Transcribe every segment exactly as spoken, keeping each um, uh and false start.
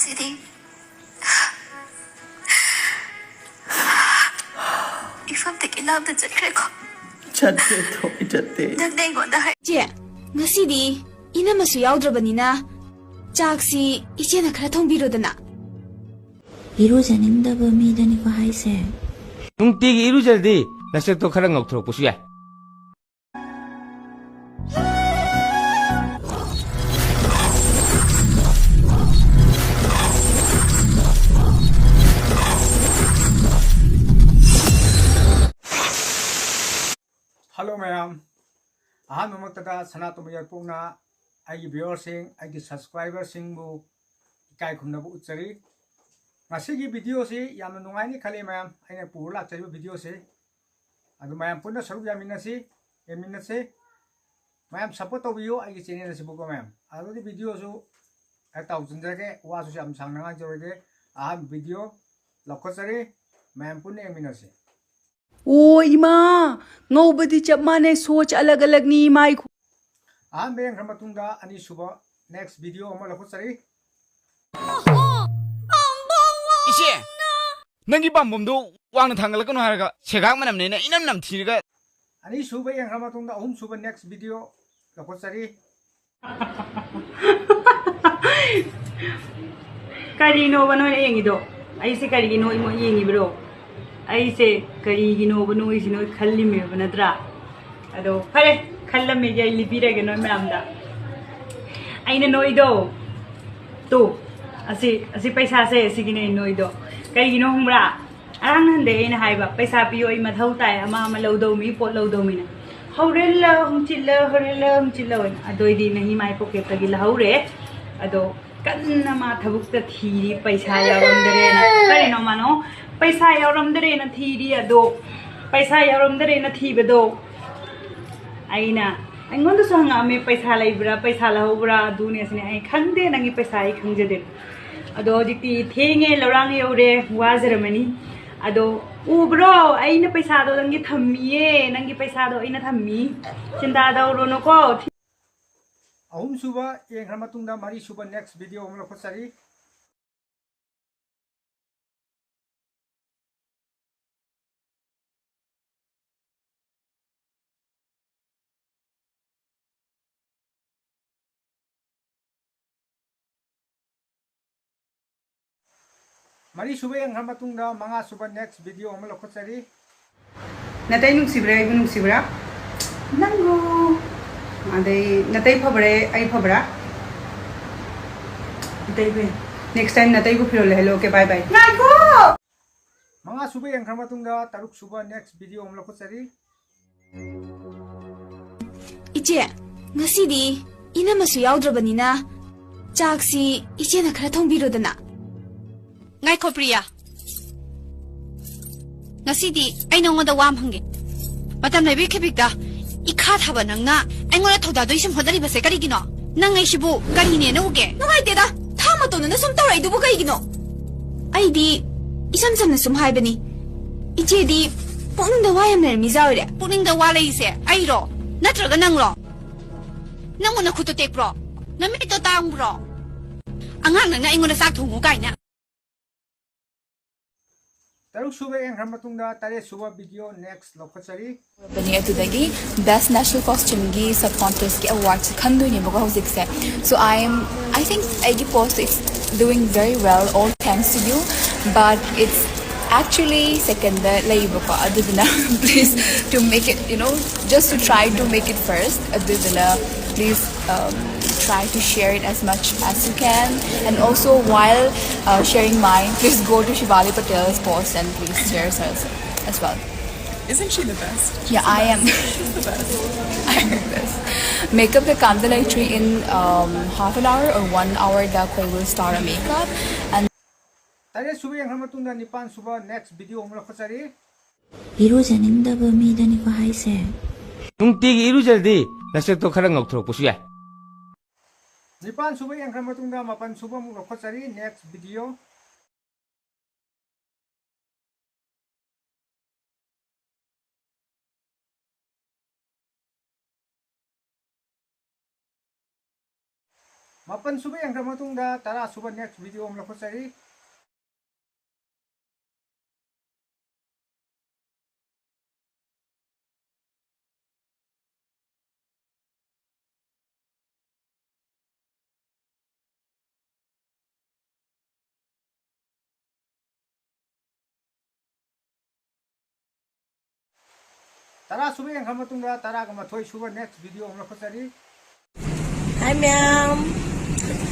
ꯁꯤꯗꯤ ꯏꯐꯝꯗꯒꯤ ꯂꯥꯞꯅ ꯆꯠꯈ꯭ꯔꯦꯀꯣ꯫ ꯆꯠꯇꯦ, ꯊꯣꯏ, ꯆꯠꯇꯦ꯫ ꯅꯪꯅ ꯑꯩꯉꯣꯟꯗ ꯍꯥꯏ- ꯏꯆꯦ, ꯉꯁꯤꯗꯤ ꯏꯅꯝꯃꯁꯨ ꯌꯥꯎꯗ꯭ꯔꯕꯅꯤꯅ ꯆꯥꯛꯁꯤ ꯏꯆꯦꯅ ꯈꯔ ꯊꯣꯡꯕꯤꯔꯣꯗꯅ꯫ ꯏꯔꯨꯖꯅꯤꯡꯗꯕ ꯃꯤꯗꯅꯤꯀꯣ ꯍꯥꯏꯁꯦ꯫ ꯅꯨꯡꯇꯤꯒꯤ ꯏꯔꯨꯖꯔꯗꯤ ꯅꯁꯛꯇꯣ ꯈꯔ ꯉꯧꯊꯣꯔꯛꯄꯁꯨ ꯌꯥꯏ꯫ ꯍꯜꯂꯣ ꯃꯌꯥꯝ, ꯑꯍꯥꯟꯕꯃꯛꯇꯗ ꯁꯅꯥꯇꯣꯝꯕ ꯌꯥꯏꯄꯣꯛꯅ ꯑꯩꯒꯤ viewerꯁꯤꯡ, ꯑꯩꯒꯤ subscriberꯁꯤꯡꯕꯨ ꯏꯀꯥꯏ ꯈꯨꯝꯅꯕ ꯎꯠꯆꯔꯤ꯫ ꯉꯁꯤꯒꯤ videoꯁꯤ ꯌꯥꯝꯅ ꯅꯨꯡꯉꯥꯏꯅꯤ ꯈꯜꯂꯤ ꯃꯌꯥꯝ, ꯑꯩꯅ ꯄꯨꯔ ꯂꯥꯛꯆꯔꯤꯕ videoꯁꯤ꯫ ꯑꯗꯨ ꯃꯌꯥꯝ ꯄꯨꯟꯅ ꯁꯔꯨꯛ ꯌꯥꯃꯤꯟꯅꯁꯤ, ꯌꯦꯡꯃꯤꯟꯅꯁꯤ꯫ ꯃꯌꯥꯝ support ꯇꯧꯕꯤꯌꯨ ꯑꯩꯒꯤ channel ꯑꯁꯤꯕꯨꯀꯣ ꯃꯌꯥꯝ꯫ ꯑꯗꯨꯗꯤ videoꯁꯨ ꯍꯦꯛꯇ ꯍꯧꯖꯤꯟꯖꯔꯒꯦ, ꯋꯥꯁꯨ ꯌꯥꯝ ꯁꯥꯡꯅ ꯉꯥꯡꯖꯔꯣꯏꯒꯦ꯫ ꯑꯍꯥꯟꯕ video ꯂꯧꯈꯠꯆꯔꯤ, ꯃꯌꯥꯝ ꯄꯨꯟꯅ ꯌꯦꯡꯃꯤꯟꯅꯁꯤ꯫ ꯑꯣ ꯏꯃꯥ, ꯉꯧꯕꯗꯤ ꯆꯞ ꯃꯥꯟꯅꯩ, ꯁꯣꯆ ꯑꯂꯛ ꯑꯂꯛꯅꯤ ꯏꯃꯥ ꯏꯈꯣ-꯫ ꯑꯍꯥꯟꯕ ꯌꯦꯡꯈ꯭ꯔ ꯃꯇꯨꯡꯗ ꯑꯅꯤꯁꯨꯕ next video ꯑꯃ ꯂꯧꯈꯠꯆꯔꯤ꯫ ꯏꯆꯦ, ꯅꯪꯒꯤ ꯄꯥꯝꯕꯣꯝꯗꯣ ꯋꯥꯡꯅ ꯊꯥꯡꯒꯠꯂꯛꯀꯅꯨ ꯍꯥꯏꯔꯒ ꯁꯦꯒꯥꯛ ꯃꯅꯝꯅꯦꯅ ꯏꯅꯝ ꯅꯝꯊꯤꯔꯒ꯫ ꯑꯅꯤꯁꯨꯕ ꯌꯦꯡꯈ꯭ꯔ ꯃꯇꯨꯡꯗ ꯑꯍꯨꯝꯁꯨꯕ next video ꯂꯧꯈꯠꯆꯔꯤ꯫ ꯀꯔꯤꯅꯣꯕ ꯅꯣꯏꯅ ꯌꯦꯡꯉꯤꯗꯣ? ꯑꯩꯁꯦ ꯀꯔꯤꯒꯤꯅꯣ ꯏꯃꯣ ꯌꯦꯡꯉꯤꯕ꯭ꯔꯣ? ꯑꯩꯁꯦ ꯀꯔꯤꯒꯤꯅꯣꯕ ꯅꯣꯏꯁꯤ ꯅꯣꯏ ꯈꯜꯂꯤꯃꯦꯕ ꯅꯠꯇ꯭ꯔꯥ? ꯑꯗꯣ ꯐꯔꯦ, ꯈꯜꯂꯝꯃꯤꯒꯦ ꯑꯩ ꯂꯤꯕꯤꯔꯒꯦ ꯅꯣꯏ ꯃꯌꯥꯝꯗ꯫ ꯑꯩꯅ ꯅꯣꯏꯗꯣ, ꯇꯨ, ꯑꯁꯤ, ꯑꯁꯤ ꯄꯩꯁꯥꯁꯦ, ꯑꯁꯤꯒꯤꯅꯦ ꯑꯩ ꯅꯣꯏꯗꯣ꯫ ꯀꯩꯒꯤꯅꯣ ꯈꯪꯕ꯭ꯔꯥ? ꯉꯔꯥꯡ ꯅꯍꯥꯟꯗꯩ ꯑꯩꯅ ꯍꯥꯏꯕ, "ꯄꯩꯁꯥ ꯄꯤꯌꯣ, ꯑꯩ ꯃꯊꯧ ꯇꯥꯏ, ꯑꯃ ꯑꯃ ꯂꯧꯗꯧꯃꯤ, ꯄꯣꯠ ꯂꯧꯗꯧꯃꯤꯅ"꯫ ꯍꯣꯔꯦꯟ ꯂꯧ, ꯍꯪꯆꯤꯠ ꯂꯧ, ꯍꯣꯔꯦꯟ ꯂꯧ, ꯍꯪꯆꯤꯠ ꯂꯧ ꯑꯅ꯫ ꯑꯗꯣ ꯑꯩꯗꯤ ꯅꯍꯤ ꯃꯥꯏ pocketꯇꯒꯤ ꯂꯧꯍꯧꯔꯦ꯫ ꯑꯗꯣ ꯀꯟꯅ ꯃꯥ ꯊꯕꯛꯇ ꯊꯤꯔꯤ, ꯄꯩꯁꯥ ꯌꯥꯎꯔꯝꯗꯔꯦꯅ꯫ ꯀꯔꯤꯅꯣ ꯃꯥꯅꯣ? ꯄꯩꯁꯥ ꯌꯥꯎꯔꯝꯗꯔꯦꯅ ꯊꯤꯔꯤ꯫ ꯑꯗꯣ ꯄꯩꯁꯥ ꯌꯥꯎꯔꯝꯗꯔꯦꯅ ꯊꯤꯕꯗꯣ ꯑꯩꯅ, ꯑꯩꯉꯣꯟꯗꯁꯨ ꯍꯪꯉꯛꯑꯝꯃꯦ, "ꯄꯩꯁꯥ ꯂꯩꯕ꯭ꯔꯥ, ꯄꯩꯁꯥ ꯂꯧꯍꯧꯕ꯭ꯔꯥ?" ꯑꯗꯨꯅꯦ ꯑꯁꯤꯅꯦ꯫ ꯑꯩ ꯈꯪꯗꯦ, ꯅꯪꯒꯤ ꯄꯩꯁꯥ ꯑꯩ ꯈꯪꯖꯗꯦ꯫ ꯑꯗꯣ ꯍꯧꯖꯤꯛꯇꯤ ꯊꯦꯡꯉꯦ, ꯂꯧꯔꯥꯡ ꯌꯧꯔꯦ, ꯋꯥꯖꯔꯝꯃꯅꯤ꯫ ꯑꯗꯣ ꯎꯕ꯭ꯔꯣ? ꯑꯩꯅ ꯄꯩꯁꯥꯗꯣ ꯅꯪꯒꯤ ꯊꯝꯃꯤꯌꯦ, ꯅꯪꯒꯤ ꯄꯩꯁꯥꯗꯣ ꯑꯩꯅ ꯊꯝꯃꯤ꯫ ꯆꯤꯟꯇꯥ ꯇꯧꯔꯨꯅꯨꯀꯣ꯫ ꯑꯍꯨꯝꯁꯨꯕ ꯌꯦꯡꯈ꯭ꯔ ꯃꯇꯨꯡꯗ ꯃꯔꯤꯁꯨꯕ next video ꯑꯃ ꯂꯧꯈꯠꯆꯔꯤ꯫ ꯃꯔꯤ ꯁꯨꯕ ꯌꯦꯡꯈ꯭ꯔ ꯃꯇꯨꯡꯗ ꯃꯉꯥ ꯁꯨꯕ next video ꯑꯃ ꯂꯧꯈꯠꯆꯔꯤ꯫ ꯅꯇꯩ ꯅꯨꯡꯁꯤꯕ꯭ꯔꯥ ꯑꯩꯕꯨ ꯅꯨꯡꯁꯤꯕ꯭ꯔꯥ? ꯅꯪꯕꯨ꯫ ꯑꯗꯩ ꯅꯇꯩ ꯐꯕ꯭ꯔꯥ ꯑꯩ ꯐꯕ꯭ꯔꯥ? ꯅꯇꯩ ꯐꯩ꯫ Next time ꯅꯇꯩꯕꯨ ꯐꯤꯔꯣꯜ ꯂꯩꯍꯜꯂꯣ꯫ Okay, bye bye. ꯉꯥꯏꯈꯣ! ꯃꯉꯥ ꯁꯨꯕ ꯌꯦꯡꯈ꯭ꯔ ꯃꯇꯨꯡꯗ ꯇꯔꯨꯛ ꯁꯨꯕ next video ꯑꯃ ꯂꯧꯈꯠꯆꯔꯤ꯫ ꯏꯆꯦ, ꯉꯁꯤꯗꯤ ꯏꯅꯝꯃꯁꯨ ꯌꯥꯎꯗ꯭ꯔꯕꯅꯤꯅ ꯆꯥꯛꯁꯤ ꯏꯆꯦꯅ ꯈꯔ ꯊꯣꯡꯕꯤꯔꯣꯗꯅ꯫ ꯉꯥꯏꯈꯣ ꯄ꯭ꯔꯤꯌꯥ, ꯉꯁꯤꯗꯤ ꯑꯩ ꯅꯉꯣꯟꯗ ꯋꯥ ꯑꯃ ꯍꯪꯒꯦ꯫ ꯃꯇꯝ ꯂꯩꯕꯒꯤ ꯈꯤꯕꯤꯛꯇ ꯏꯈꯥ ꯊꯥꯕ ꯅꯪꯅ ꯑꯩꯉꯣꯟꯗ ꯊꯧꯗꯥꯗꯣꯏ ꯁꯨꯝ ꯍꯣꯠꯅꯔꯤꯕꯁꯦ ꯀꯔꯤꯒꯤꯅꯣ? ꯅꯪ ꯑꯩꯁꯤꯕꯨ ꯀꯔꯤꯅꯦꯅ ꯎꯒꯦ? ꯅꯨꯡꯉꯥꯏꯇꯦꯗ, ꯊꯥ ꯃꯇꯣꯟꯗꯨꯅ ꯁꯨꯝ ꯇꯧꯔꯛꯏꯗꯨꯕꯨ ꯀꯩꯒꯤꯅꯣ? ꯑꯩꯗꯤ ꯏꯁꯝ ꯁꯝꯅ ꯁꯨꯝ ꯍꯥꯏꯕꯅꯤ꯫ ꯏꯆꯦꯗꯤ ꯄꯨꯛꯅꯤꯡꯗ ꯋꯥ ꯌꯥꯝ ꯂꯩꯔꯝꯃꯤꯖꯥ ꯑꯣꯏꯔꯦ꯫ ꯄꯨꯛꯅꯤꯡꯗ ꯋꯥ ꯂꯩꯔꯤꯁꯦ ꯑꯩꯔꯣ? ꯅꯠꯇ꯭ꯔꯒ ꯅꯪꯂꯣ? ꯅꯪꯕꯨ ꯅꯈꯨꯠꯇꯣ ꯇꯦꯛꯄ꯭ꯔꯣ? ꯅꯃꯤꯠꯇꯣ ꯇꯥꯡꯕ꯭ꯔꯣ? ꯑꯉꯥꯡ ꯅꯪꯅ ꯑꯩꯉꯣꯟꯗ ꯆꯥꯛ ꯊꯣꯡꯉꯨ ꯀꯥꯏꯅ꯫ ꯇꯔꯨꯛ ꯁꯨꯕ ꯌꯦꯡꯈ꯭ꯔ ꯃꯇꯨꯡꯗ ꯇꯔꯦꯠ ꯁꯨꯕ video next ꯂꯧꯈꯠꯆꯔꯤ꯫ ꯕꯅꯤ ꯑꯗꯨꯗꯒꯤ Best National Costumeꯒꯤ sub contestꯀꯤ awardꯁꯦ ꯈꯟꯗꯣꯏꯅꯦꯕꯀꯣ ꯍꯧꯖꯤꯛꯁꯦ꯫ So I am, I think ꯑꯩꯒꯤ post is doing very well, all thanks to you, but it's actually secondꯗ ꯂꯩꯕꯀꯣ꯫ ꯑꯗꯨꯗꯨꯅ please to make it, you know, just to try to make it first. ꯑꯗꯨꯗꯨꯅ please, um, try to share it as much as you can, and also while, uh, sharing mine, please go to Shivali Patel's post and please share hers as well. Isn't she the best? Yeah, I am. She's the best. I'm the best. Makeupꯗ ꯀꯩꯝꯇ ꯂꯩꯇ꯭ꯔꯤ. In, um, half an hour or one hourꯗ ꯑꯩꯈꯣꯏ will start our makeup. And ꯇꯔꯦꯠ ꯁꯨꯕ ꯌꯦꯡꯈ꯭ꯔ ꯃꯇꯨꯡꯗ ꯅꯤꯄꯥꯟ ꯁꯨꯕ next video ꯑꯃ ꯂꯧꯈꯠꯆꯔꯤ꯫ ꯏꯔꯨꯖꯅꯤꯡꯗꯕ ꯃꯤꯗꯅꯤꯀꯣ ꯍꯥꯏꯁꯦ꯫ ꯅꯨꯡꯇꯤꯒꯤ ꯏꯔꯨꯖꯔꯗꯤ ꯅꯁꯛꯇꯣ ꯈꯔ ꯉꯧꯊꯣꯔꯛꯄꯁꯨ ꯌꯥꯏ꯫ ꯅꯤꯄꯥꯟ ꯁꯨꯕ ꯌꯦꯡꯈ꯭ꯔ ꯃꯇꯨꯡꯗ ꯃꯥꯄꯟ ꯁꯨꯕ ꯑꯃꯨꯛ ꯂꯧꯈꯠꯆꯔꯤ, next video꯫ ꯃꯥꯄꯟ ꯁꯨꯕ ꯌꯦꯡꯈ꯭ꯔ ꯃꯇꯨꯡꯗ ꯇꯔꯥ ꯁꯨꯕ next video ꯑꯃ ꯂꯧꯈꯠꯆꯔꯤ꯫ ꯇꯔꯥ ꯁꯨꯕ ꯌꯦꯡꯈ꯭ꯔ ꯃꯇꯨꯡꯗ ꯇꯔꯥꯒ ꯃꯥꯊꯣꯏ ꯁꯨꯕ next video ꯑꯃ ꯂꯧꯈꯠꯆꯔꯤ꯫ ꯍꯥꯏ ꯃꯌꯥꯝ,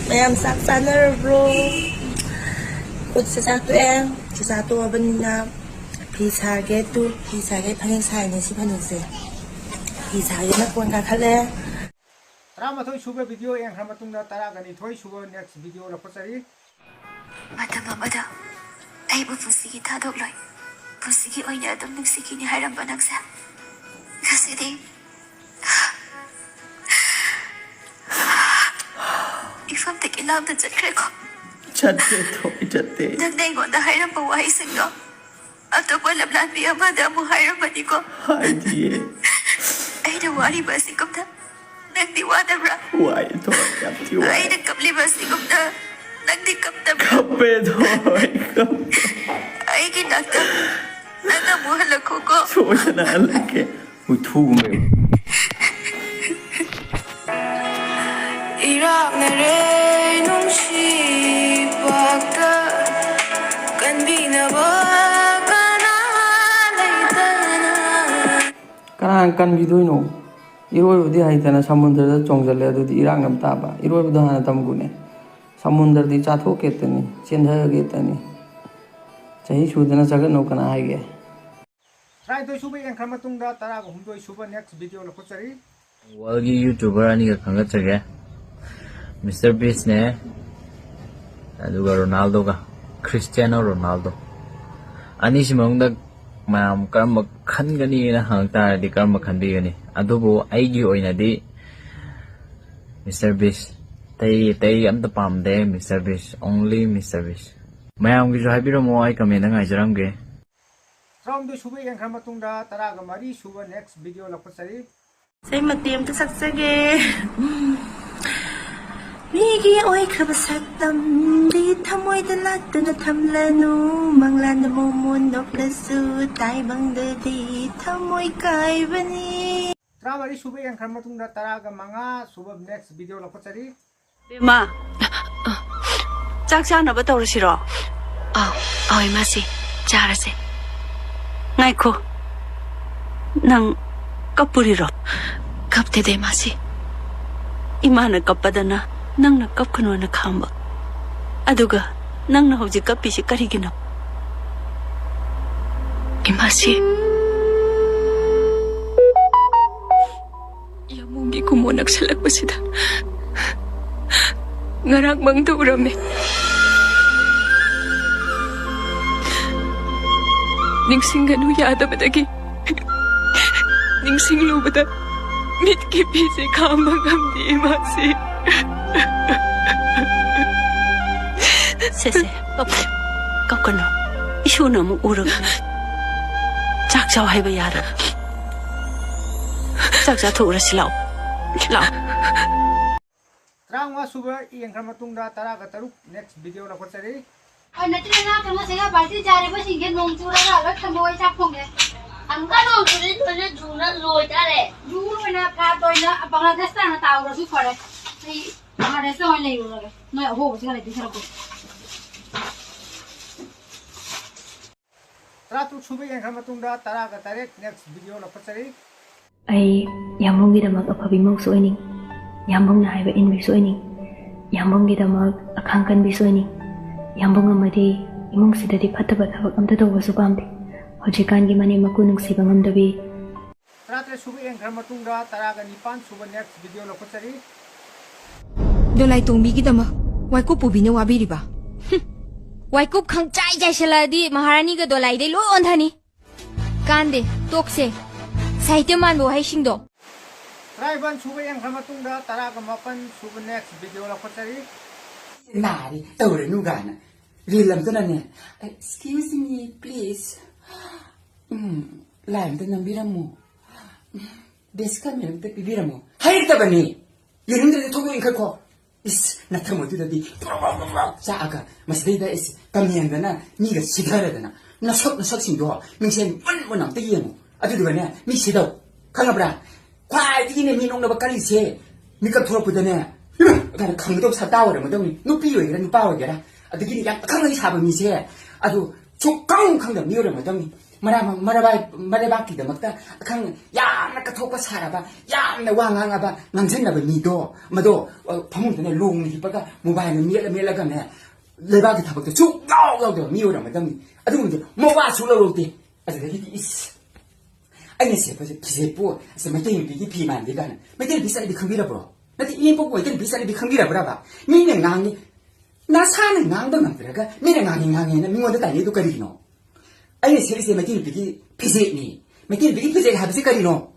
ꯃꯌꯥꯝ ꯆꯥꯛ ꯆꯥꯅꯔꯕ꯭ꯔꯣ? ꯑꯩꯈꯣꯏꯁꯨ ꯆꯥꯛ ꯇꯣꯛꯑꯦ꯫ ꯆꯥꯛ ꯆꯥ ꯇꯣꯛꯑꯕꯅꯤꯅ ꯐꯤ ꯁꯥꯒꯦ꯫ ꯇꯨ ꯐꯤ ꯁꯥꯒꯦ ꯐꯅꯦꯛ ꯁꯥꯏꯅꯦ ꯁꯤ ꯐꯅꯦꯛꯁꯦ꯫ ꯐꯤ ꯁꯥꯒꯦꯅ ꯀꯣꯟ ꯀꯥꯈꯠꯂꯦ꯫ ꯇꯔꯥꯃꯥꯊꯣꯏ ꯁꯨꯕ video ꯌꯦꯡꯈ꯭ꯔ ꯃꯇꯨꯡꯗ ꯇꯔꯥꯒ ꯅꯤꯊꯣꯏ ꯁꯨꯕ next video ꯂꯧꯈꯠꯆꯔꯤ꯫ ꯃꯇꯝ ꯑꯃꯗ ꯑꯩꯕꯨ ꯄꯨꯟꯁꯤꯒꯤ ꯊꯥꯗꯣꯛꯂꯣꯏ, ꯄꯨꯟꯁꯤꯒꯤ ꯑꯣꯏꯅ ꯑꯗꯨꯝ ꯅꯨꯡꯁꯤꯈꯤꯅꯤ ꯍꯥꯏꯔꯝꯕ ꯅꯪꯁꯦ ꯉꯁꯤꯗꯤ ꯏꯐꯝꯗꯒꯤ ꯂꯥꯞꯅ ꯆꯠꯈ꯭ꯔꯦꯀꯣ꯫ ꯆꯠꯇꯦ, ꯊꯣꯏ, ꯆꯠꯇꯦ꯫ ꯅꯪꯅ ꯑꯩꯉꯣꯟꯗ ꯍꯥꯏꯔꯝꯕ ꯋꯥꯍꯩꯁꯤꯡꯗꯣ ꯑꯇꯣꯞꯄ ꯂꯝꯂꯥꯟꯕꯤ ꯑꯃꯗ ꯑꯃꯨꯛ ꯍꯥꯏꯔꯝꯕꯅꯤꯀꯣ꯫ ꯍꯥꯏꯗꯤꯌꯦ꯫ ꯑꯩꯅ ꯋꯥꯔꯤꯕ ꯑꯁꯤꯒꯨꯝꯅ ꯅꯪꯗꯤ ꯋꯥꯗꯕ꯭ꯔꯥ? ꯋꯥꯏ, ꯊꯣꯏ, ꯌꯥꯝ ꯊꯤ ꯋꯥꯏ꯫ ꯑꯩꯅ ꯀꯞꯂꯤꯕ ꯑꯁꯤꯒꯨꯝꯅ ꯅꯪꯗꯤ ꯀꯞꯇꯕ꯭ꯔꯥ? ꯀꯞꯄꯦ, ꯊꯣꯏ, ꯀꯞꯄꯦ꯫ ꯑꯩꯒꯤ ꯅꯥꯛꯇ ꯅꯪ ꯑꯃꯨꯛ ꯍꯜꯂꯛꯈꯣꯀꯣ꯫ ꯁꯣꯏꯗꯅ ꯍꯜꯂꯛꯀꯦ꯫ ꯍꯨꯏꯊꯨꯒꯨꯝꯕ꯫ ꯏꯔꯥꯛꯅꯔꯦ ꯅꯨꯡꯁꯤ ꯄꯥꯛꯇ ꯀꯟꯕꯤꯅꯕ ꯀꯅꯥ ꯂꯩꯇꯅ꯫ ꯀꯅꯥꯅ ꯀꯟꯕꯤꯗꯣꯏꯅꯣ? ꯏꯔꯣꯏꯕꯗꯤ ꯍꯩꯇꯅ ꯁꯃꯨꯗ꯭ꯔꯗ ꯆꯣꯡꯁꯤꯜꯂꯦ, ꯑꯗꯨꯗꯤ ꯏꯔꯥꯛꯅꯕ ꯇꯥꯕ꯫ ꯏꯔꯣꯏꯕꯗꯣ ꯍꯥꯟꯅ ꯇꯝꯒꯨꯅꯦ꯫ ꯁꯃꯨꯗ꯭ꯔꯗꯤ ꯆꯥꯊꯣꯛꯀꯦꯇꯅꯤ, ꯆꯦꯟꯊꯒꯦꯇꯅꯤ꯫ ꯆꯍꯤ ꯁꯨꯗꯅ ꯆꯒꯠꯅꯧ ꯀꯅꯥ ꯍꯥꯏꯒꯦ? ꯇꯔꯥꯅꯤꯊꯣꯏ ꯁꯨꯕ ꯌꯦꯡꯈ꯭ꯔ ꯃꯇꯨꯡꯗ ꯇꯔꯥꯒ ꯍꯨꯝꯗꯣꯏ ꯁꯨꯕ next video ꯂꯧꯈꯠꯆꯔꯤ꯫ ꯋꯥꯔꯜꯒꯤ ꯌꯨꯇ꯭ꯌꯨꯕꯔ ꯑꯅꯤꯒ ꯈꯪꯒꯠꯆꯒꯦ꯫ ꯃꯤꯁꯇꯔ ꯕꯤꯁꯅꯦ, ꯑꯗꯨꯒ ꯔꯣꯅꯥꯜꯗꯣꯒ, ꯈ꯭ꯔꯤꯁꯇꯤꯌꯥꯅꯣ ꯔꯣꯅꯥꯜꯗꯣ꯫ ꯑꯅꯤꯁꯤ ꯃꯅꯨꯡꯗ ꯃꯌꯥꯝ ꯀꯔꯝꯕ ꯈꯟꯒꯅꯤꯅ ꯍꯪꯉꯛ ꯇꯥꯔꯗꯤ ꯀꯔꯝꯕ ꯈꯟꯕꯤꯒꯅꯤ? ꯑꯗꯨꯕꯨ ꯑꯩꯒꯤ ꯑꯣꯏꯅꯗꯤ ꯃꯤꯁꯇꯔ ꯕꯤꯁ, ꯑꯇꯩ ꯑꯇꯩ ꯑꯝꯇ ꯄꯥꯝꯗꯦ꯫ ꯃꯤꯁꯇꯔ ꯕꯤꯁ, only ꯃꯤꯁꯇꯔ ꯕꯤꯁ꯫ ꯃꯌꯥꯝꯒꯤꯁꯨ ꯍꯥꯏꯕꯤꯔꯝꯃꯣ, ꯑꯩ ꯀꯃꯦꯟꯗ ꯉꯥꯏꯖꯔꯝꯒꯦ꯫ ꯇꯔꯥꯍꯨꯝꯗꯣꯏ ꯁꯨꯕ ꯌꯦꯡꯈ꯭ꯔ ꯃꯇꯨꯡꯗ ꯇꯔꯥꯒ ꯃꯔꯤ ꯁꯨꯕ next video ꯂꯧꯈꯠꯆꯔꯤ꯫ ꯏꯁꯩ ꯃꯇꯦꯛ ꯑꯝꯇ ꯁꯛꯆꯒꯦ꯫ ꯃꯤꯒꯤ ꯑꯣꯏꯈ꯭ꯔꯕ ꯁꯛꯇꯝꯗꯤ ꯊꯃꯣꯏꯗ ꯂꯥꯠꯇꯨꯅ ꯊꯝꯂꯅꯨ꯫ ꯃꯪꯂꯥꯟꯗ ꯃꯣꯃꯣꯟ ꯅꯣꯛꯂꯁꯨ ꯇꯥꯏꯕꯪꯗꯗꯤ ꯊꯃꯣꯏ ꯀꯥꯏꯕꯅꯤ꯫ ꯇꯔꯥꯃꯔꯤ ꯁꯨꯕ ꯌꯦꯡꯈ꯭ꯔ ꯃꯇꯨꯡꯗ ꯇꯔꯥꯒ ꯃꯉꯥ ꯁꯨꯕ next video ꯂꯧꯈꯠꯆꯔꯤ꯫ ꯕꯦꯝꯃ, ꯆꯥꯛ ꯆꯥꯅꯕ ꯇꯧꯔꯁꯤꯔꯣ? ꯑꯧ, ꯑꯧ, ꯏꯃꯥꯁꯤ, ꯆꯥꯔꯁꯦ꯫ ꯉꯥꯏꯈꯣ꯫ ꯅꯪ ꯀꯞꯄꯨꯔꯤꯔꯣ? ꯀꯞꯇꯦꯗ, ꯏꯃꯥꯁꯤ꯫ ꯏꯃꯥꯅ ꯀꯞꯄꯗꯅ ꯅꯪꯅ ꯀꯞꯀꯅꯣꯅ ꯈꯥꯝꯕ, ꯑꯗꯨꯒ ꯅꯪꯅ ꯍꯧꯖꯤꯛ ꯀꯞꯄꯤꯁꯤ ꯀꯔꯤꯒꯤꯅꯣ? ꯏꯃꯥꯁꯤ, ꯌꯥꯝꯕꯨꯡꯒꯤ ꯀꯨꯝꯃꯣ ꯅꯛꯁꯜꯂꯛꯄꯁꯤꯗ ꯉꯔꯥꯡ ꯃꯪꯗ ꯎꯔꯝꯃꯦ꯫ ꯅꯤꯡꯁꯤꯡꯒꯅꯨ ꯌꯥꯗꯕꯗꯒꯤ ꯅꯤꯡꯁꯤꯡꯂꯨꯕꯗ ꯃꯤꯠꯀꯤ ꯄꯤꯁꯦ ꯈꯥꯝꯕ ꯉꯝꯗꯦ ꯏꯃꯥꯁꯤ꯫ ꯁꯦ, ꯁꯦ, ꯀꯞꯀꯅꯨ꯫ ꯀꯞꯀꯅꯨ꯫ ꯏꯁꯨꯅ ꯑꯃꯨꯛ ꯎꯔꯒ ꯆꯥꯛ ꯆꯥꯎ ꯍꯥꯏꯕ ꯌꯥꯔꯣꯏ꯫ ꯆꯥꯛ ꯆꯥꯊꯣꯛꯎꯔꯁꯤ ꯂꯥꯛꯑꯣ꯫ ꯂꯥꯛꯑꯣ꯫ ꯇꯔꯥꯃꯉꯥ ꯁꯨꯕ ꯌꯦꯡꯈ꯭ꯔ ꯃꯇꯨꯡꯗ ꯇꯔꯥꯒ ꯇꯔꯨꯛ next video ꯂꯧꯈꯠꯆꯔꯤ꯫ ꯑꯩ ꯅꯆꯤꯟ ꯅꯅꯥꯎ ꯆꯪꯉꯁꯤꯒ ꯕꯥꯜꯇꯤ ꯆꯥꯔꯤꯕꯁꯤꯡꯁꯦ ꯅꯣꯡ ꯆꯨꯔꯒ ꯂꯣꯏ ꯊꯝꯃꯣ, ꯑꯩ ꯆꯥꯛ ꯊꯣꯡꯒꯦ꯫ ꯑꯃꯨꯛꯀ ꯅꯣꯡ ꯆꯨꯔꯗꯤ ꯂꯣꯏꯅ ꯖꯨꯅ ꯂꯣꯏ ꯇꯥꯔꯦ꯫ ꯖꯨ ꯑꯣꯏꯅ ꯐ꯭ꯂꯥꯠ ꯑꯣꯏꯅ ꯕꯪꯒ꯭ꯂꯥꯗꯦꯁꯇ ꯍꯥꯟꯅ ꯇꯥꯎꯔꯁꯨ ꯐꯔꯦ꯫ ꯑꯩ ꯕꯪꯒ꯭ꯂꯥꯗꯦꯁꯇ ꯑꯣꯏꯅ ꯂꯩꯔꯨꯔꯒꯦ꯫ ꯅꯣꯏ ꯑꯍꯣꯕꯁꯤꯒ ꯂꯩꯗꯣꯏ ꯁꯔꯨꯛꯄꯨꯗꯤ꯫ ꯇꯔꯥꯇꯔꯨꯛ ꯁꯨꯕ ꯌꯦꯡꯈ꯭ꯔ ꯃꯇꯨꯡꯗ ꯇꯔꯥꯒ ꯇꯔꯦꯠ next video ꯂꯧꯈꯠꯆꯔꯤ꯫ ꯑꯩ ꯌꯥꯝꯕꯨꯡꯒꯤꯗꯃꯛ ꯑꯐꯕ ꯏꯃꯧꯁꯨ ꯑꯣꯏꯅꯤꯡ, ꯌꯥꯝꯕꯨꯡꯅ ꯍꯥꯏꯕ ꯏꯟꯕꯤꯁꯨ ꯑꯣꯏꯅꯤꯡ, ꯌꯥꯝꯕꯨꯡꯒꯤꯗꯃꯛ ꯑꯈꯥꯡ ꯀꯟꯕꯤꯁꯨ ꯑꯣꯏꯅꯤꯡ꯫ ꯌꯥꯝꯕꯨꯡ ꯑꯃꯗꯤ ꯏꯃꯨꯡꯁꯤꯗꯗꯤ ꯐꯠꯇꯕ ꯊꯕꯛ ꯑꯝꯇ ꯇꯧꯕꯁꯨ ꯄꯥꯝꯗꯦ꯫ ꯍꯧꯖꯤꯛꯀꯥꯟꯒꯤ ꯃꯅꯦꯝ ꯃꯀꯨ ꯅꯨꯡꯁꯤꯕ ꯉꯝꯗꯕꯤ꯫ ꯇꯔꯥꯇꯔꯦꯠ ꯁꯨꯕ ꯌꯦꯡꯈ꯭ꯔ ꯃꯇꯨꯡꯗ ꯇꯔꯥꯒ ꯅꯤꯄꯥꯟ ꯁꯨꯕ next video ꯂꯧꯈꯠꯆꯔꯤ꯫ ꯗꯣꯂꯥꯏ ꯇꯣꯡꯕꯤꯒꯤꯗꯃꯛ ꯋꯥꯏꯀꯨꯞ ꯄꯨꯕꯤꯅ ꯋꯥꯕꯤꯔꯤꯕ? ꯍꯨꯝ! ꯋꯥꯏꯀꯨꯞ ꯈꯪꯆꯥꯏ ꯆꯥꯏꯁꯤꯜꯂꯛꯑꯗꯤ ꯃꯍꯥꯔꯥꯅꯤꯒ ꯗꯣꯂꯥꯏꯗꯩ ꯂꯣꯏ ꯑꯣꯟꯊꯅꯤ꯫ ꯀꯥꯟꯗꯦ, ꯇꯣꯛꯁꯦ꯫ ꯁꯥꯍꯤꯇ꯭ꯌ ꯃꯥꯟꯕ ꯋꯥꯍꯩꯁꯤꯡꯗꯣ꯫ ꯇꯔꯥꯅꯤꯄꯥꯟ ꯁꯨꯕ ꯌꯦꯡꯈ꯭ꯔ ꯃꯇꯨꯡꯗ ꯇꯔꯥꯒ ꯃꯥꯄꯟ ꯁꯨꯕ next video ꯂꯧꯈꯠꯆꯔꯤ꯫ ꯅꯥꯔꯦ, ꯇꯧꯔꯅꯨ ꯀꯥꯏꯅ꯫ ꯔꯤꯜ ꯑꯝꯇꯅꯅꯦ, "Excuse me, please." ꯎꯝ, ꯂꯥꯏ ꯑꯝꯇ ꯅꯝꯕꯤꯔꯝꯃꯣ꯫ ꯕꯦꯁ ꯀꯃꯦꯟ ꯑꯝꯇ ꯄꯤꯕꯤꯔꯝꯃꯣ꯫ ꯍꯥꯏꯔꯛꯇꯕꯅꯤ꯫ ꯌꯦꯡꯅꯤꯡꯗ꯭ꯔꯗꯤ ꯊꯣꯛꯂꯛꯑꯣ, ꯏꯟꯈꯠꯈꯣ꯫ ꯏꯁ, ꯅꯊꯪ ꯑꯗꯨꯗꯗꯤ ꯄ꯭ꯔꯣꯛ ꯄ꯭ꯔꯣꯛ ꯄ꯭ꯔꯣꯛ ꯄ꯭ꯔꯣꯛ ꯆꯥꯛꯑꯒ ꯃꯁꯤꯗꯩꯗ ꯏꯁ ꯀꯃꯦꯟꯗꯅ ꯃꯤꯒ ꯁꯤꯊꯔꯗꯅ ꯅꯁꯛ ꯅꯁꯛꯁꯤꯡꯗꯣ ꯃꯤꯡꯁꯦꯟ ꯃꯨꯟ ꯃꯨꯟ ꯑꯝꯇ ꯌꯦꯡꯉꯨ꯫ ꯑꯗꯨꯗꯨꯒꯅꯦ ꯃꯤ ꯁꯤꯗꯧ꯫ ꯈꯪꯉꯕ꯭ꯔꯥ? ꯈ꯭ꯋꯥꯏꯗꯒꯤꯅꯦ ꯃꯤ ꯅꯣꯛꯅꯕ ꯀꯜꯂꯤꯁꯦ ꯃꯤꯀꯞ ꯊꯣꯛꯂꯛꯄꯗꯅꯦ, "ꯏꯃꯥ!" ꯀꯥꯏꯅ ꯈꯪꯒꯗꯧꯕ ꯁꯛꯇꯥ ꯑꯣꯏꯔꯝꯒꯗꯧꯅꯤ꯫ ꯅꯨꯄꯤ ꯑꯣꯏꯒꯦꯔꯥ ꯅꯨꯄꯥ ꯑꯣꯏꯒꯦꯔꯥ꯫ ꯑꯗꯒꯤꯗꯤ ꯌꯥꯝ ꯑꯈꯪ ꯑꯍꯩ ꯁꯥꯕ ꯃꯤꯁꯦ ꯑꯗꯨ ꯁꯨꯛꯈꯪ ꯈꯪꯗꯕ ꯃꯤ ꯑꯣꯏꯔꯝꯒꯗꯧꯅꯤ꯫ ꯃꯔꯥ- ꯃꯔꯥꯕꯥꯏ- ꯃꯔꯩꯕꯥꯛꯀꯤꯗꯃꯛꯇ ꯑꯈꯪ ꯌꯥꯝꯅ ꯀꯠꯊꯣꯛꯄ ꯁꯥꯔꯕ, ꯌꯥꯝꯅ ꯋꯥ ꯉꯥꯡꯉꯕ, ꯉꯥꯡꯁꯤꯟꯅꯕ ꯃꯤꯗꯣ, ꯃꯗꯣ, ꯑ, ꯐꯃꯨꯡꯗꯅ ꯂꯣꯡꯅ ꯍꯤꯞꯄꯒ ꯃꯣꯕꯥꯏꯜꯅ ꯃꯦꯠꯂ ꯃꯦꯠꯂꯒꯅꯦ, ꯂꯩꯕꯥꯛꯀꯤ ꯊꯕꯛꯇ ꯁꯨꯛ ꯌꯥꯎ ꯌꯥꯎꯗꯕ ꯃꯤ ꯑꯣꯏꯔꯝꯒꯗꯕꯅꯤ꯫ ꯑꯗꯨꯒꯨꯝꯕꯗꯤ ꯃꯋꯥ ꯁꯨꯛ ꯂꯧꯔꯧꯗꯦ꯫ ꯑꯗꯨꯗꯒꯤꯗꯤ ꯏꯁ, ꯑꯩꯅ ꯁꯦꯠꯄꯁꯦ ꯐꯤꯖꯦꯠꯄꯨ ꯑꯁ ꯃꯩꯇꯩ ꯅꯨꯄꯤꯒꯤ ꯐꯤ ꯃꯥꯟꯗꯦ ꯀꯥꯏꯅ꯫ ꯃꯩꯇꯩ ꯅꯨꯄꯤ ꯆꯠꯅꯕꯤ ꯈꯪꯕꯤꯔꯕ꯭ꯔꯣ? ꯅꯠꯇꯦ, ꯏꯅꯦꯝꯄꯣꯛꯄꯨ ꯃꯩꯇꯩ ꯅꯨꯄꯤ ꯆꯠꯅꯕꯤ ꯈꯪꯕꯤꯔꯕ꯭ꯔꯕ? ꯃꯤꯅ ꯉꯥꯡꯉꯤ, ꯅꯁꯥꯅ ꯉꯥꯡꯕ ꯉꯝꯗ꯭ꯔꯒ ꯃꯤꯅ ꯉꯥꯡꯉꯤ ꯉꯥꯡꯉꯦꯅ ꯃꯤꯉꯣꯟꯗ ꯇꯥꯏꯅꯩꯗꯨ ꯀꯔꯤꯒꯤꯅꯣ? ꯑꯩꯅ ꯁꯦꯠꯂꯤꯁꯦ ꯃꯩꯇꯩ ꯅꯨꯄꯤꯒꯤ ꯐꯤꯖꯦꯠꯅꯤ꯫ ꯃꯩꯇꯩ ꯅꯨꯄꯤꯒꯤ ꯐꯤꯖꯦꯠ ꯍꯥꯏꯕꯁꯤ ꯀꯔꯤꯅꯣ?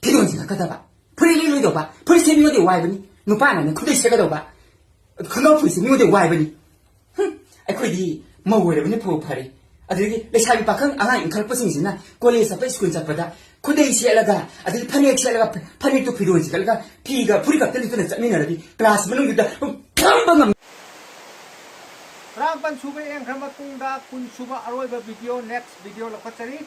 ꯐꯤꯔꯣꯟꯁꯤ ꯀꯛꯀꯗꯕ, ꯐꯨꯔꯤꯠ ꯂꯤꯠꯂꯣꯏꯗꯧꯕ, ꯐꯨꯔꯤꯠꯁꯦ ꯃꯤꯉꯣꯟꯗ ꯋꯥꯏꯕꯅꯤ, ꯅꯨꯄꯥꯅꯅꯦ ꯈꯨꯗꯩ ꯁꯦꯠꯀꯗꯧꯕ, ꯈꯣꯡꯒ꯭ꯔꯥꯎ ꯐꯨꯔꯤꯠꯁꯦ ꯃꯤꯉꯣꯟꯗ ꯋꯥꯏꯕꯅꯤ꯫ ꯍꯨꯝ, ꯑꯩꯈꯣꯏꯗꯤ ꯃꯧ ꯑꯣꯏꯔꯕꯅꯤ ꯐꯕꯨ ꯐꯔꯦ꯫ ꯑꯗꯨꯗꯒꯤ ꯂꯩꯁꯥꯕꯤ ꯄꯥꯈꯪ ꯑꯉꯥꯡ ꯏꯟꯈꯠꯂꯛꯄꯁꯤꯡꯁꯤꯅ ꯀꯣꯂꯦꯖ ꯆꯠꯄ, ꯁ꯭ꯀꯨꯜ ꯆꯠꯄꯗ ꯈꯨꯗꯩ ꯁꯦꯠꯂꯒ, ꯑꯗꯒꯤ ꯐꯅꯦꯛ ꯁꯦꯠꯂꯒ, ꯐꯅꯦꯛꯇꯨ ꯐꯤꯔꯣꯜ ꯆꯤꯡꯈꯠꯂꯒ ꯐꯤꯒ ꯐꯨꯔꯤꯠ ꯈꯛꯇ ꯂꯤꯠꯇꯨꯅ ꯆꯠꯃꯤꯟꯅꯔꯗꯤ ꯀ꯭ꯂꯥꯁ ꯃꯅꯨꯡꯗꯨꯗ ꯈꯪꯕ ꯉꯝ- ꯇꯔꯥꯃꯥꯄꯟ ꯁꯨꯕ ꯌꯦꯡꯈ꯭ꯔ ꯃꯇꯨꯡꯗ ꯀꯨꯟ ꯁꯨꯕ ꯑꯔꯣꯏꯕ ꯚꯤꯗꯤꯑꯣ, next ꯚꯤꯗꯤꯑꯣ ꯂꯧꯈꯠꯆꯔꯤ꯫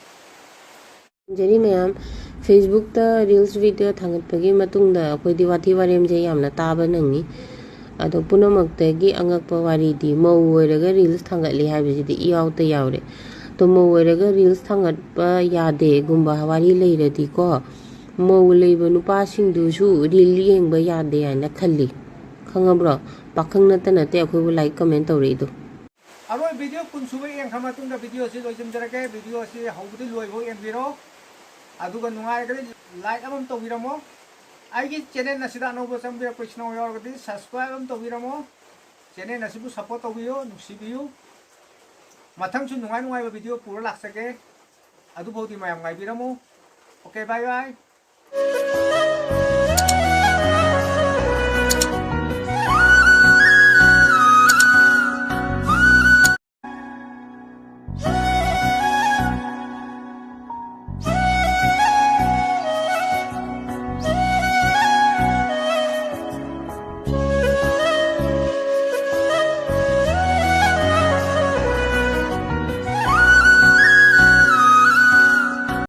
ꯖꯔꯤ ꯃꯌꯥꯝ, ꯐꯦꯁꯕꯨꯛꯇ ꯔꯤꯜꯁ ꯚꯤꯗꯤꯑꯣ ꯊꯥꯡꯒꯠꯄꯒꯤ ꯃꯇꯨꯡꯗ ꯑꯩꯈꯣꯏꯗꯤ ꯋꯥꯊꯤ ꯋꯥꯔꯦꯝꯁꯦ ꯌꯥꯝꯅ ꯇꯥꯕ ꯅꯪꯉꯤ꯫ ꯑꯗꯣ ꯄꯨꯝꯅꯃꯛꯇꯒꯤ ꯑꯉꯛꯄ ꯋꯥꯔꯤꯗꯤ ꯃꯧ ꯑꯣꯏꯔꯒ ꯔꯤꯜꯁ ꯊꯥꯡꯒꯠꯂꯤ ꯍꯥꯏꯕꯁꯤꯗꯤ ꯏꯌꯥꯎꯇ ꯌꯥꯎꯔꯦ꯫ ꯑꯗꯣ ꯃꯧ ꯑꯣꯏꯔꯒ ꯔꯤꯜꯁ ꯊꯥꯡꯒꯠꯄ ꯌꯥꯗꯦꯒꯨꯝꯕ ꯋꯥꯔꯤ ꯂꯩꯔꯗꯤꯀꯣ, ꯃꯧ ꯂꯩꯕ ꯅꯨꯄꯥꯁꯤꯡꯗꯨꯁꯨ ꯔꯤꯜ ꯌꯦꯡꯕ ꯌꯥꯗꯦ ꯍꯥꯏꯅ ꯈꯜꯂꯤ꯫ ꯈꯪꯉꯕ꯭ꯔꯣ? ꯄꯥꯈꯪ ꯅꯠꯇ ꯅꯠꯇꯦ ꯑꯩꯈꯣꯏꯕꯨ ꯂꯥꯏꯛ ꯀꯃꯦꯟ ꯇꯧꯔꯛꯏꯗꯣ꯫ ꯑꯔꯣꯏ ꯚꯤꯗꯤꯑꯣ ꯀꯨꯟ ꯁꯨꯕ ꯌꯦꯡꯈ꯭ꯔ ꯃꯇꯨꯡꯗ ꯚꯤꯗꯤꯑꯣ ꯑꯁꯤ ꯂꯣꯏꯁꯤꯟꯖꯔꯒꯦ꯫ ꯚꯤꯗꯤꯑꯣ ꯑꯁꯤ ꯍꯧꯕꯗꯤ ꯂꯣꯏꯕ ꯌꯦꯡꯕꯤꯔꯣ꯫ ꯑꯗꯨꯒ ꯅꯨꯡꯉꯥꯏꯔꯒꯗꯤ ꯂꯥꯏꯛ ꯑꯃ ꯇꯧꯕꯤꯔꯝꯃꯣ꯫ ꯑꯩꯒꯤ ꯆꯦꯅꯦꯜ ꯑꯁꯤꯗ ꯑꯅꯧꯕ ꯆꯪꯕꯤꯔꯛꯄ ꯏꯆꯤꯟ ꯏꯅꯥꯎ ꯌꯥꯎꯔꯒꯗꯤ ꯁꯕꯁꯀ꯭ꯔꯥꯏꯕ ꯑꯃ ꯇꯧꯕꯤꯔꯝꯃꯣ꯫ ꯆꯦꯅꯦꯜ ꯑꯁꯤꯕꯨ ꯁꯞꯄꯣꯔꯠ ꯇꯧꯕꯤꯌꯨ, ꯅꯨꯡꯁꯤꯕꯤꯌꯨ꯫ ꯃꯊꯪꯁꯨ ꯅꯨꯡꯉꯥꯏ ꯅꯨꯡꯉꯥꯏꯕ ꯚꯤꯗꯤꯑꯣ ꯄꯨꯔ ꯂꯥꯛꯆꯒꯦ꯫ ꯑꯗꯨꯐꯥꯎꯗꯤ ꯃꯌꯥꯝ ꯉꯥꯏꯕꯤꯔꯝꯃꯨ꯫ ꯑꯣꯀꯦ, ꯕꯥꯏ ꯕꯥꯏ꯫